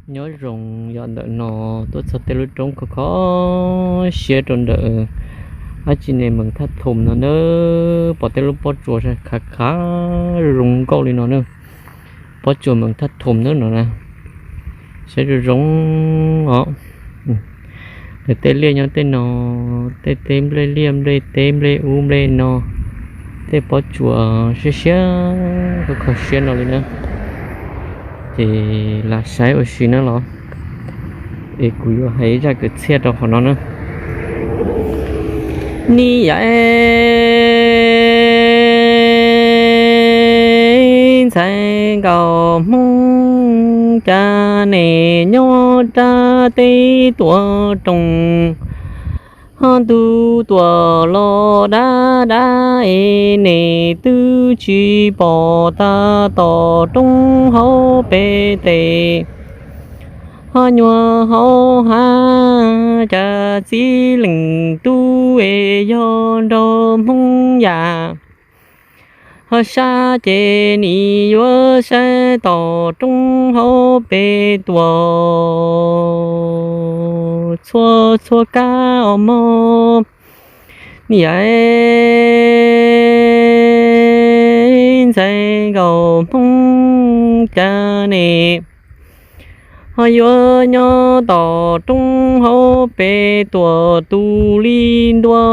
Nyob zoo yom, ntawm no tuaj txog tej lub roob khov kho siab rau ntawm dab tsi ne, Meem Thaj Thoom no na. Pom tej lub pob tsuas khav khav zoo zoo nkauj li no na. Pob tsuas Meem Thaj Thoom na no na. Saib zoo zoo os. Nws tej liaj nyob tej no, tej teb nplej liaj nplej teb nplej ub nplej no, tej pob tsuas siab siab kho kho siab no li na. Ces lam saib ua si na los, es kuv yuav hais ib zaj kwv txhiaj rau qhov no na. Niam ntxhais nkauj Hmoob, cas nej nyob rau teb tuam rooj, ho ntuj tuaj los dab dab es nej twb tsis pom tag tom roob hauv pem tes, ho nyuag hauv hav, cas txiv leej tub es yog nraug Hmoob yam, ho sab ces nim yuav saib tom roob hauv pem tuaj txhua txhua kab os mog. Niam ntxhais nkauj Hmoob, cas nej ho yuav nyob tom roob hauv pem tuaj tu li ntua,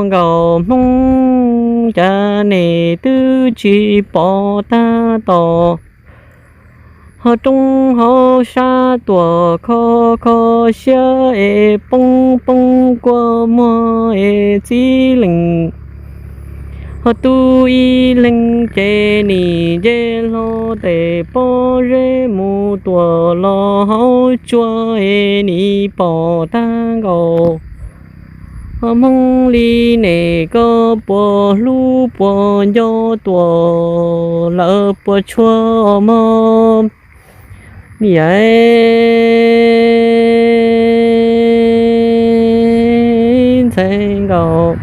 nkauj Hmoob, cas nej twb tsis pom tag tom ho roob hauv sab tuaj kho kho siab es poob poob kua muag es txiv leej ho tu ib leeg ces nim nce hlo tes pob zeb mus tuaj los hauv tsua es nim pom tag nkaus. Ho Hmoob li nej koj puas hlub puas nco tuaj lawm puas tshua mog? Niam ntxhais nkauj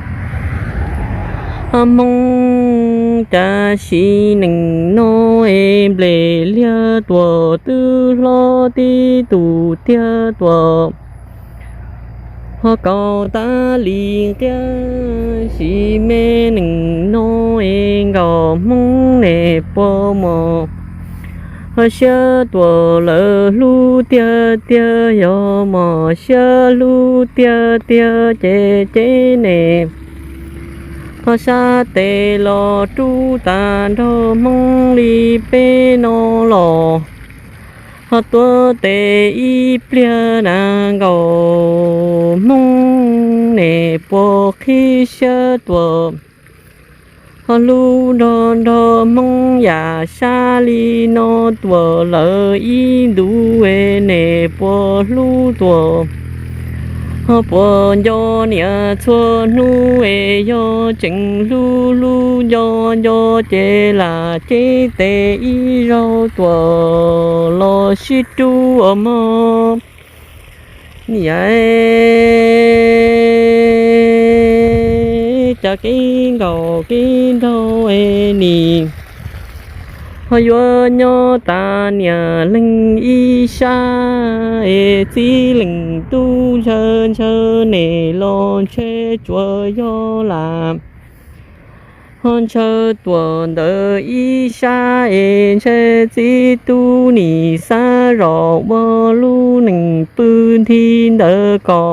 Hmoob, cas sim neej no es nplej liaj tuaj twb hlob tib tug tiag tuaj ho kaus tas li qiab. Sim me neej no es nkauj Hmoob nej puas mos ho siab tuaj lawm hlub tiag tiag, yog mos siab hlub tiag tiag ces cev nej ho sab tes los rub tag nrho Hmoob li peb no los ho tuav tes ib pliag na nkauj Hmoob, nej puas qhib siab tuaj ho hlub nrog nrog Hmoob yam sab li no tuaj lawm ib ntus es nej puas hlub tuaj ho puas nco niam txhua hnub es yog tseem hlub hlub nco nco ces lam cev tes ib zaug tuaj los sib rub os mog. Niam cas kev nkauj kev nraug es nim ho yuav nyob tas niam leej ib sab es txiv leej tub ntshaw ntshaw nej los ntshe tsuas yog lam ho ntshaw tuaj ntawm ib sab es ntshe txiv tub nim xav zom ua lub neej pw nthi ntawm ko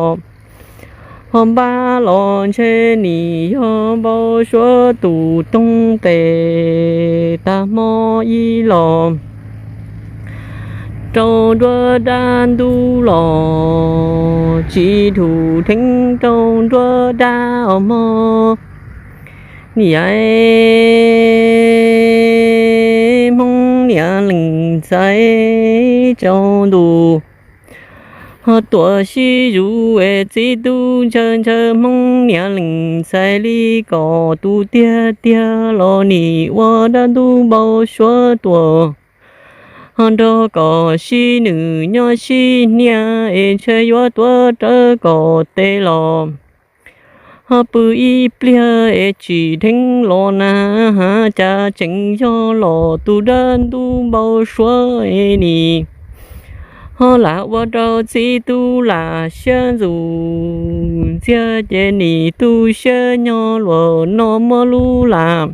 ho npab los ntshe nim yog npau suav tus toog tes tag hmo ib los rau nruab dab ntub los tsis dhum dheev rau nruab dab os mog. Niam Hmoob niam leej ntxhais tsaus ntuj ho tuaj sib zuj es txiv tub ntshaw ntshaw Hmoob niam leej ntxhais li kom tus tiag tiag los nim ua dab ntub npau suav tuaj ho nrog kom sib nws nyob sib hnia es ntshe yuav tuav rawv kom tes los ho pw ib pliag es tsis dheev los na, cas tseem yog los tus dab ntub npau suav es nim Ho lam ua rau txiv tub lam siab ntxuv ntxiag ces nim tu siab nyob luag no muaj lub lam.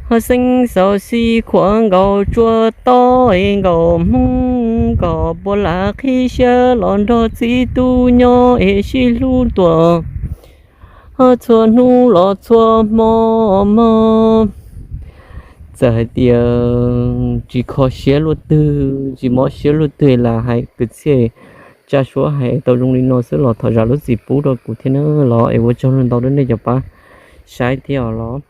Ho xeeb xaus xib khuam nkaus tsuas tob es nkaus hmoob nkaus puas lam qhib siab los nrog txiv tub nyob es sib hlub tuaj ho txhua hnub los txhua hmo mog. Txawm hais tias tsis kho siab luaj twg, tsis mob siab luaj twg los hais kwv txhiaj, tsa suab hais tau zoo li no xwb los thov zam lub txim pub rau kuv thiab na los es ua tsaug ntau rau nej cov pab saib thiab os los.